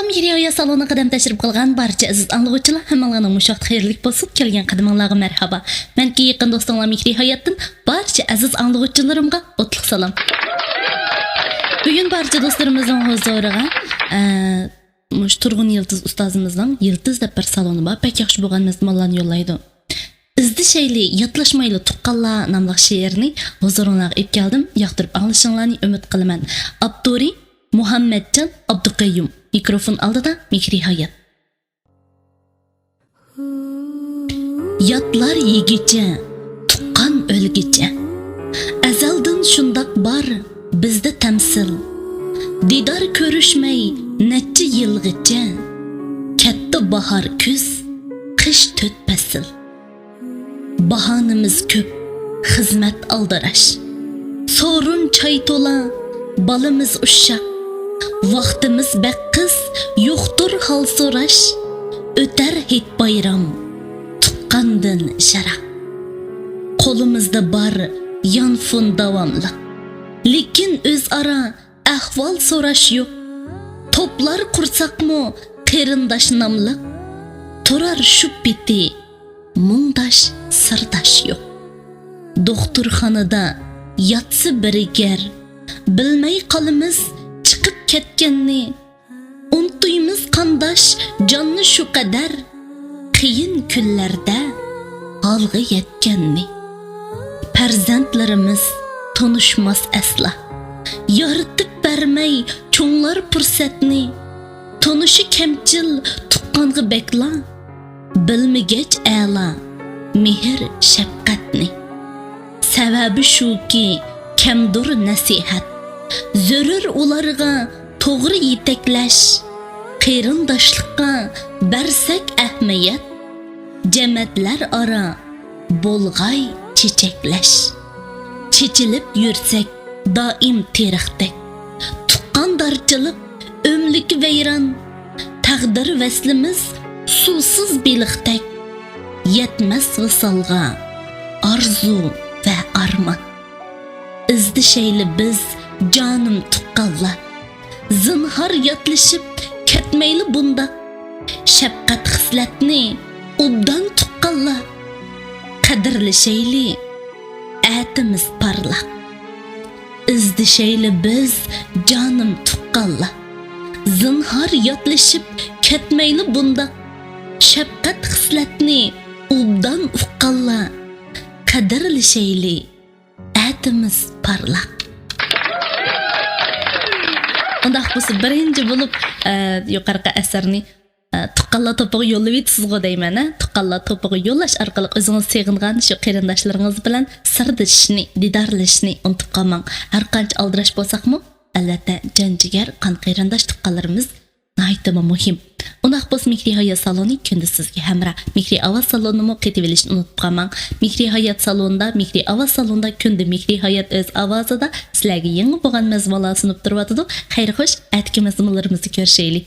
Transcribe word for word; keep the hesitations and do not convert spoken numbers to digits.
مېھرى ھايات سالونىغا قەدەم تەشرىپ قىلغان بارچە ئەزىز ئاڭلىغۇچىلار، ھەممىڭلارنىڭ مۇشۇ ۋاقىت خەيرلىك بولسۇن. كەلگەن قەدىمىڭلارغا مەرھابا. مەنكى يېقىن دوستۇڭلار مېھرى ھاياتتىن بارچە ئەزىز ئاڭلىغۇچىلىرىمغا ئوتلۇق سالام. بۈگۈن بارچە دوستلىرىمىزنىڭ ھۇزۇرىغا، ئە، مۇشۇ تۇرغۇن يىلتىز ئۇستازىمىزنىڭ يىلتىز دەپ بىر سالونى بار. بەك ياخشى بولغان مەزمۇنلارنى يوللايدۇ. ئىزدىشەيلى، ياتلاشمايلى تۇغقانلار ناملىق شېئىرنى ھۇزۇرۇڭلارغا ئېلىپ كەلدىم. ياقتۇرۇپ ئاڭلىشىڭلارنى ئۈمىد قىلىمەن. ئاپتورى مۇھەممەتجان ئابدۇقەييۇم. مىكروفون ئالدىدا مېھرى ھايات. ياتلار يېگۈچە، تۇغقان ئۆلگۈچە. ئەزەلدىن شۇنداق بار بىزدە تەمسىل. دىدار كۆرۈشمەي نەچچە يىلغىچە. كەتتى باھار، كۈز، قىش، تۆت پەسىل. باھانىمىز كۆپ، خىزمەت ئالدىراش. سورۇن چاي تولا، بالىمىز ئۇششاق. ۋاقتىمىز بەك قىس، يوقتۇر ھال سوراش. ئۆتەر ھېيت بايرام، تۇغقاندىن يىراق. قولىمىزدا بار يانفون داۋاملىق. لېكىن ئۆزئارا ئەھۋال سوراش يوق. توپلار قۇرساقمۇ قېرىنداش ناملىق. تۇرار شۇ پېتى مۇڭداش، سىرداش يوق. دوختۇرخانىدا ياتسا بىرىگەر، بىلمەي قالىمىز چىقىپ كەتكەننى. ئۇنتۇيمىز قانداش جاننى شۇ قەدەر، قىيىن كۈنلەردە ھالغا يەتكەننى. پەرزەنتلىرىمىز تونۇشماس ئەسلا، يارىتىپ بەرمەي چوڭلار پۇرسەتنى. تونۇشى كەمچىل تۇغقانغا بەكلا، بىلمىگەچ ئەلا مېھىر شەپقەتنى. سەۋەبى شۇكى، كەمدۇر نەسىھەت. زۆرۈر ئۇلارغا توغرا يېتەكلەش. قېرىنداشلىققا بەرسەك ئەھمىيەت، جەمەتلەر ئارا بولغاي چېچەكلەش. چېچىلىپ يۈرسەك دائىم تېرىقتەك، تۇغقاندارچىلىق ئۆملۈكى ۋەيران. تەقدىر ۋەسلىمىز سۇسىز بېلىقتەك، يەتمەس ۋىسالغا ئارزۇ ۋە ئارمان. ئىزدىشەيلى بىز جانىم تۇغقانلار، زىنھار ياتلىشىپ كەتمەيلى بۇنداق. شەپقەت خىسلەتنى ئوبدان تۇغقانلار، قەدىرلىشەيلى، ئەتىمىز پارلاق. ئىزدىشەيلى بىز جانىم تۇغقانلار، زىنھار ياتلىشىپ كەتمەيلى بۇنداق. شەپقەت خىسلەتنى ئوبدان ئۇققانلار، قەدىرلىشەيلى، ئەتىمىز پارلاق. ئۇنداق بولسا، بىرىنچى بولۇپ، ئە، يۇقىرىقى ئەسەرنى، ئە، تۇغقانلار توپىغا يوللىۋېتىسىزغۇ دەيمەن، ھە؟ تۇغقانلار توپىغا يوللاش ئارقىلىق ئۆزىڭىز سېغىنغان شۇ قېرىنداشلىرىڭىز بىلەن سىردىشىشنى، دىدارلىشىشنى ئۇنتۇپ قالماڭ. ھەر قانچە ئالدىراش بولساقمۇ، ئەلۋەتتە، جان جىگەر، قان قېرىنداش تۇغقانلىرىمىز ناھايىتىمۇ مۇھىم. ئۇنداق بولسا، مېھرى ھايات سالونى كۈندە سىزگە ھەمراھ. مېھرى ئاۋاز سالونىمۇ قېتىۋېلىشنى ئۇنتۇپ قالماڭ. مېھرى ھايات سالوندا، مېھرى ئاۋاز سالوندا كۈندە مېھرى ھايات ئۆز ئاۋازىدا سىلەرگە يېڭى بولغان مەزمۇنلار سۇنۇپ تۇرۇۋاتىدۇ. خەير خوش، ئەتىكى مەزمۇنلىرىمىزدا كۆرۈشەيلى.